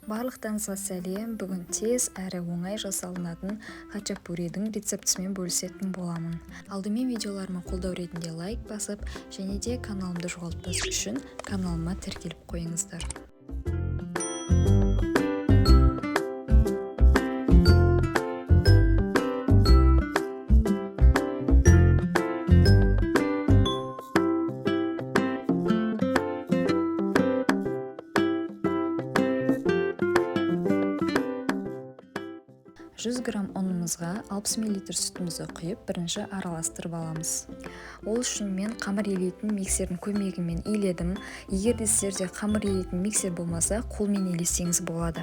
Барлықтарыңызға сәлем. Бүгін тез әрі оңай жасалынатын хачапуридің рецептісімен бөлісетін боламын. Алдымен видеоларыма қолдау ретінде лайк басып, және де каналымды жоғалтпас үшін каналыма тіркеліп қойыңыздар. 100 грамм ұнымызға 60 мл сүтімізді құйып, бірінші араластырып аламыз. Ол үшін мен қамыр илейтін миксердің көмегімен иледім. Егер де сіздерде қамыр илейтін миксер болмаса, қолмен илесеңіз болады.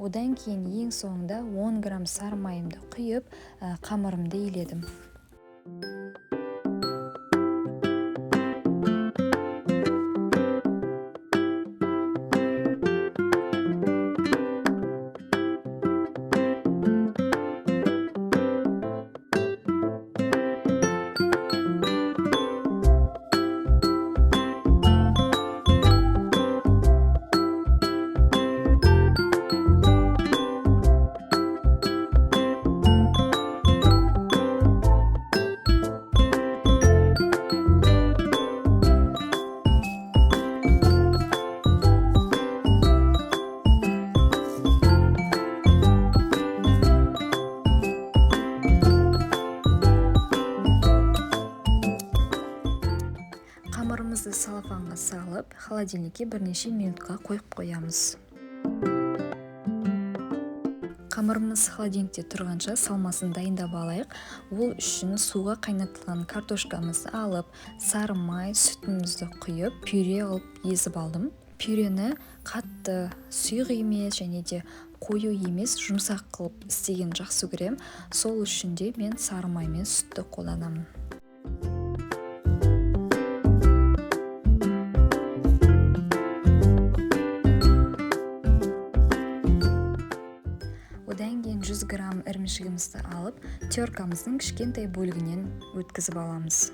Одан кейін ең соңында 10 грамм сары майымды құйып, қамырымды иледім. Қамырымызды салафанға салып, холодильникке бірнеше минутқа қойып қоямыз. Қамырымыз холодильникте тұрғанша салмасын дайындап алайық. Ол үшін суға қайнатылған картошкамызды алып, сары май, сүтімізді құйып, пюре қылып езіп алдым. Пюрені қатты сұйық емес және де қою емес, жұмсақ қылып істеген жақсы көрем. Сол үшін де мен сары май мен сүтті қолданамын. Одан кейін 100 грамм ірімшігімізді алып, теркамыздың кішкентай бөлігінен өткізіп аламыз.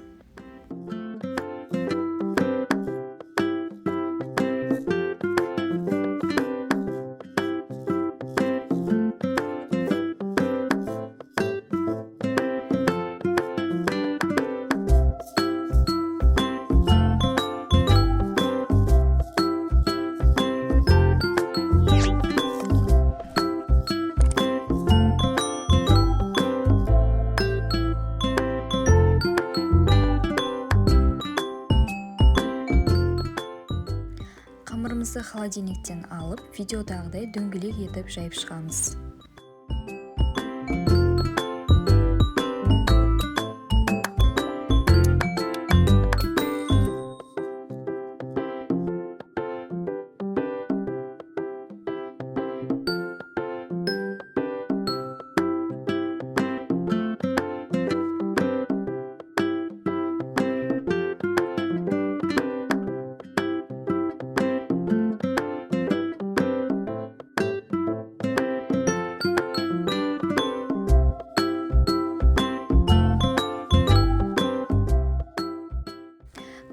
Қамырымызды холодильниктен алып, видеодағыдай дөңгелек етіп жайып шығамыз.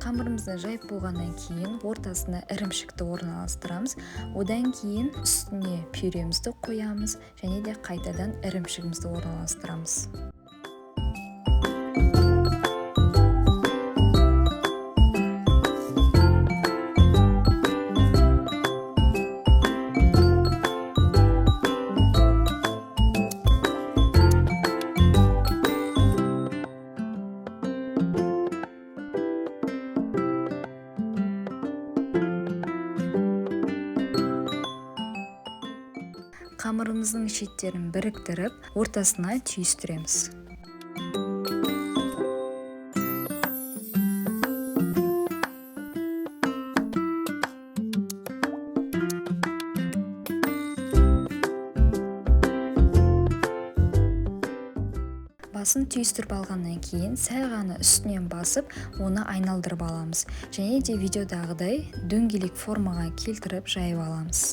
Қамырымызды жайып болғаннан кейін ортасына ірімшікті орналастырамыз. Одан кейін үстіне пюремізді қоямыз және де қайтадан ірімшігімізді орналастырамыз. Қамырымыздың шеттерін біріктіріп, ортасына түйістіреміз. Басын түйістіріп алғаннан кейін сәл ғана үстінен басып, оны айналдырып аламыз. Және де видеодағыдай дөңгелек формаға келтіріп жайып аламыз.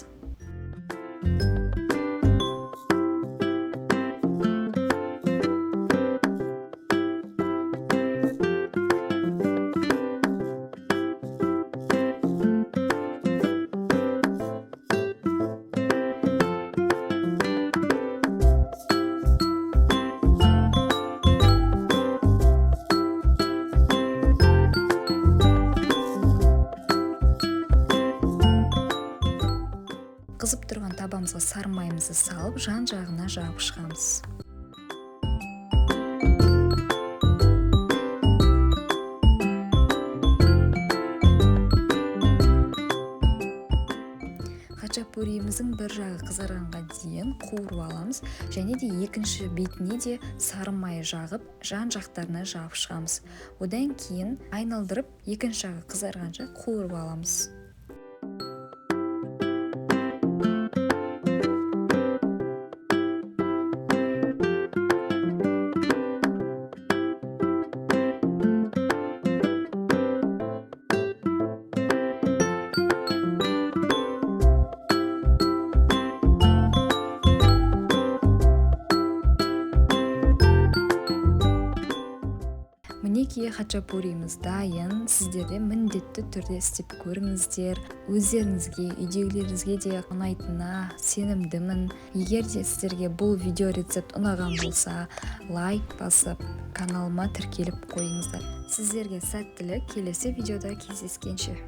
Қызып тұрған табамызға сары майымызды салып, жан-жағына жағып шығамыз. Хачапуриіміздің бір жағы қызарғанға дейін қуырып аламыз, және де екінші бетіне де сары май жағып, жан-жақтарына жағып шығамыз. Одан кейін айналдырып, екінші жағы қызарғанша қуырып аламыз. Мінекей, хачапуриіміз дайын. Сіздер де міндетті түрде істеп көріңіздер. Өздеріңізге, үйдегілеріңізге де ұнайтынына сенімдімін. Егер де сіздерге бұл видео рецепт ұнаған болса, лайк басып, каналыма тіркеліп қойыңыздар. Сіздерге сәттілік, келесі видеода кездескенше.